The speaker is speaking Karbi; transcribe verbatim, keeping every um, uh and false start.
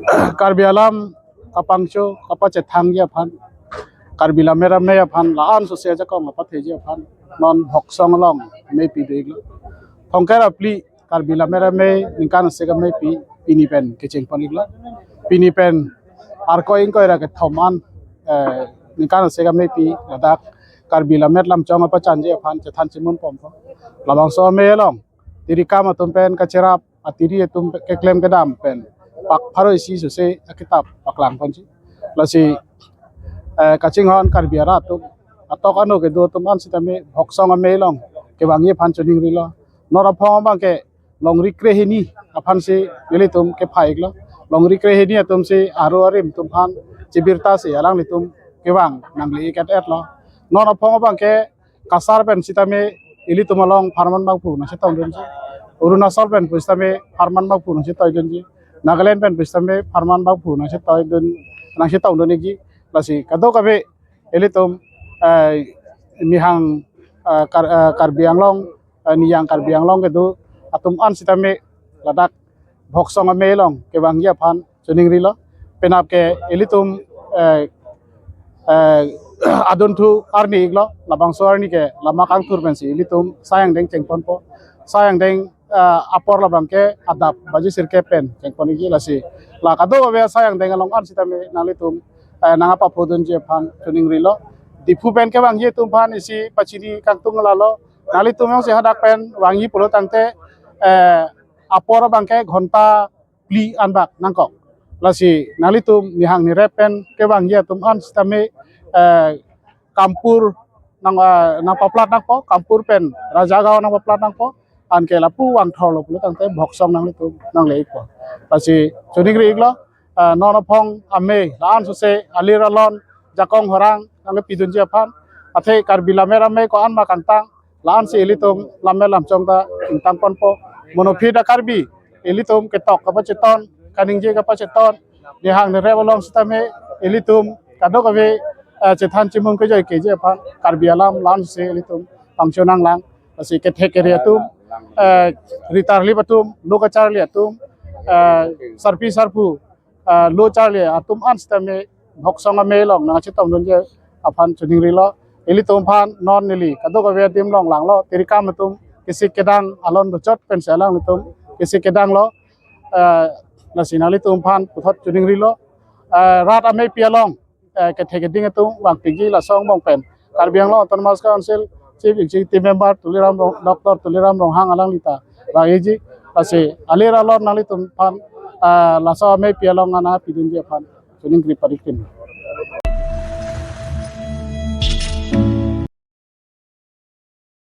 Karbi alam kapangcho kapachethangji aphan, Karbi Lammet Amei aphan la-an sose ajakong kapatheji aphan non Bhoksong along amei pi do-iklo. Thongkre ra phli Karbi Lammet Amei ningkan isi amei pi pini pen kecheng pon-iklo. Pini pen Arkoi ingkoi ra kethom an, eh, ningkan isi amei pi ladak Karbi Lammet Lamchong apachanji aphan chethan chimun ponpo. Labangso amei along tiri kam atum pen kacherap, atiri atum keklem kedam pen pak pharo isi sose akitap paklang ponji. Lasi, eh, kachinghon Karbi arat atum, atok ano kedo atum an sitame Bhoksong amei along kevangji aphan choningrilo. Non aphong abangke longri krehini aphansi nelitum kephai-iklo. Longri krehini atumsi aro arim atum aphan chibirtasi alanglitum kevang nangli-ik et-etlo. Non aphong abangke Cachar pen sitame ilitum along pharman bangphu nangchetongdunji. Arunachal pen pusitame pharman bangphu nangchetongdunji. Nagaland pen pusitame pharman bangphu nangchetongdun, nangchetongdun-ikji. Lasi kadokave ilitum, eh, Nihang, eh, Kar-, eh, Karbi Anglong, eh, Nihang Karbi Anglong kedo atum an sitame ladak Bhoksong amei along kevangji aphan choningrilo. Penap ke ilitum, eh, eh, adunthu arni-iklo, labangso arni ke lama kangthur pensi ilitum sai angdeng chengponpo. Sai angdeng, eh, apor labangke adap baji sirkep pen chengpon-ikji. Lasi la kadokave sai angdeng along an sitame nanglitum, eh, nangpaphodunji aphan choningrilo. Diphu pen kevangji atum aphan isi pachini kangtung lalo. Nanglitum jongsi hadak pen vangji pulo tangte, eh, apor abangke ghonta phli anbak nangkok. Lasi nanglitum Nihang Nirep pen kevangji atum an sitame, eh, Kampur nang, eh, nangpaplat nangpo, Kampur pen Rajagaon nangpaplat nangpo. Anke lapu vangthorlo pulo tangte Bhoksong nanglitum nangle-ikpo. Lasi choningri-iklo, eh, non aphong amei la-an sose alir alon jakong horang nanglepidunji aphan. Athe Karbi Lammet Amei ko-an ma kangtang, la-ansi ilitum Lammet Lamchong ta ingtang ponpo. Mono aphi ta Karbi ilitum ketok kapacheton, kaningje kapacheton, Nihang Nirep along sitame ilitum kadokave, eh, chethan chimung kejoi keji aphan Karbi alam la-ansi ilitum pangchonanglang. Lasi kethek kere atum, eh, ritarlip atum, lo kacharli atum, eh, sarpi sarpo, eh, lo charli atum an sitame Bhoksong amei along nangchetongdunji aphan choningrilo. Ilitum aphan non neli kadokave adim longlanglo, tiri kam atum kesik kedang alon dochot pensi alanglitum kesik kedanglo. Eh, lasi nanglitum aphan puthot choningrilo. Eh, rat amei pi along, eh, kethek keding atum vangpikji, laso angbong pen Karbi Anglong Autonomous Council Chief Executive Member Tuliram Rong-, Doctor Tuliram Ronghang alangli ta vang-ikji. Lasi alir alon nanglitum aphan, eh, laso amei pi along nangpidunji aphan choningri parikim.